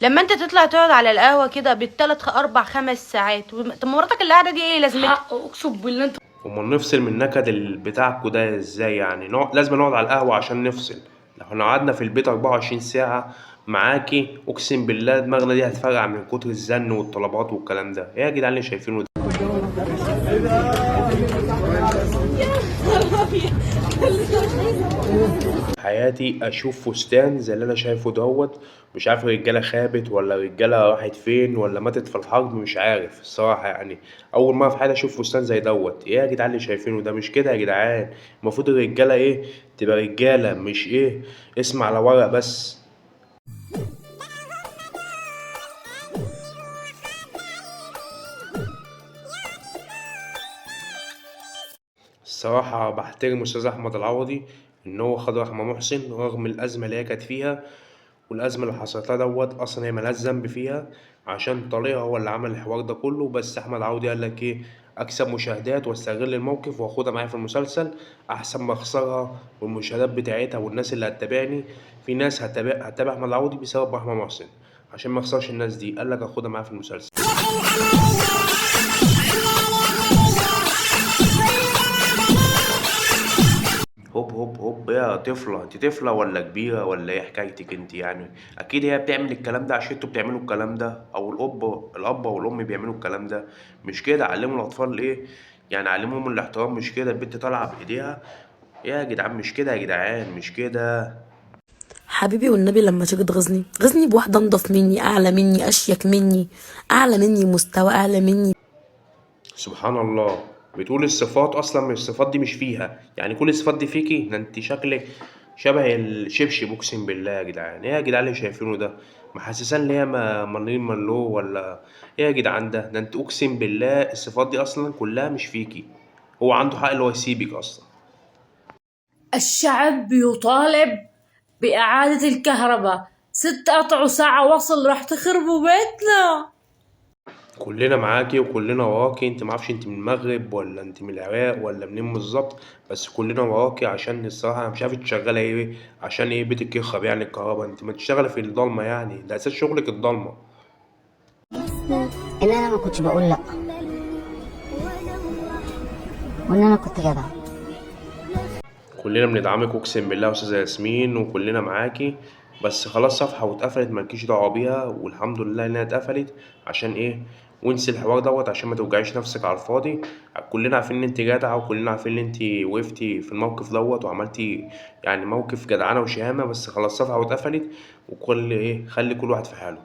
لما انت تطلع تقعد على القهوة كده بالثلاث اربع خمس ساعات طب مراتك اللي قاعدة دي ايه لازمتها؟ حقه، اقسم بالله انت. امال نفصل من النكد بتاعكوا ده ازاي يعني؟ لازم نقعد على القهوة عشان نفصل. لو احنا قعدنا في البيت 24 ساعة معاكي اقسم بالله دماغنا دي هتفرقع من كتر الزن والطلبات والكلام ده. ايه يا جدعان اللي شايفينه ده؟ حياتي اشوف فستان زي اللي انا شايفه دوت، مش عارف الرجالة خابت ولا الرجالة راحت فين ولا ماتت في الحرب، مش عارف الصراحة. يعني اول مرة في حياتي اشوف فستان زي دوت. ايه يا جدعان اللي شايفينه ده؟ مش كده يا جدعان، المفروض الرجالة ايه؟ تبقى رجاله، مش ايه اسم على ورق بس. الصراحة بحترم استاذ احمد العوضي ان هو خد رحمه محسن رغم الازمة اللي هي كانت فيها، والازمة اللي حصلت لها دوت اصلا هي ملهاش ذنب فيها، عشان طليقها هو اللي عمل الحوار ده كله. بس احمد عوضي قال لك ايه؟ اكسب مشاهدات واستغل الموقف واخدها معايا في المسلسل احسن ما اخسرها، والمشاهدات بتاعتها والناس اللي هتتابعني، في ناس هتتابع احمد العوضي بسبب رحمه محسن، عشان ما اخسرش الناس دي قال لك اخدها معايا في المسلسل. هوب هوب هوب يا طفلة، انت طفلة ولا كبيرة ولا ايه حكايتك انت؟ يعني اكيد هي بتعمل الكلام ده عشان انتوا بتعملوا الكلام ده، او الاب او الام بيعملوا الكلام ده. مش كده، علموا الاطفال ايه يعني، علموهم الاحترام. مش كده البنت طالعة بايديها يا جدعان، مش كده يا جدعان، مش كده. حبيبي والنبي لما تيجي تغزني غزني بواحدة انضف مني، اعلى مني، اشيك مني، اعلى مني مستوى، اعلى مني. سبحان الله، بتقول الصفات اصلا من الصفات دي مش فيها، يعني كل الصفات دي فيكي؟ ده انت شكلك شبه الشبشب اقسم بالله يا جدعان. ايه يا جدعان اللي شايفينه ده؟ محسسان ليه ما مارلين مونرو ولا ايه يا جدعان ده؟ ده انت اقسم بالله الصفات دي اصلا كلها مش فيكي. هو عنده حق اللي هو يسيبك اصلا. الشعب يطالب بإعادة الكهرباء، 6 قطع وساعة وصل، راح تخربوا بيتنا. كلنا معاكي وكلنا وراكي، انت معرفش انت من المغرب ولا انت من العراق ولا منين بالظبط، بس كلنا وراكي. عشان الصراحة انا مش عارف انت شغالة ايه، عشان ايه بيتك يخرب يعني الكهرباء؟ انت ما تشتغلي في الضلمة يعني، ده اساس شغلك الضلمة. ان انا ما كنتش بقول لا، وان انا كنت جدع. كلنا بندعمك اقسم بالله يا استاذه ياسمين، وكلنا معاكي، بس خلاص صفحة واتقفلت مالكيش دعوه بيها، والحمد لله انها اتقفلت. عشان ايه؟ وانسي الحوار دوت عشان ما توجعيش نفسك على الفاضي. كلنا عارفين ان انت جدعه، وكلنا عارفين ان انت وقفتي في الموقف دوت وعملتي يعني موقف جدعانه وشهامه، بس خلاص صفحة واتقفلت، وكل ايه، خلي كل واحد في حاله.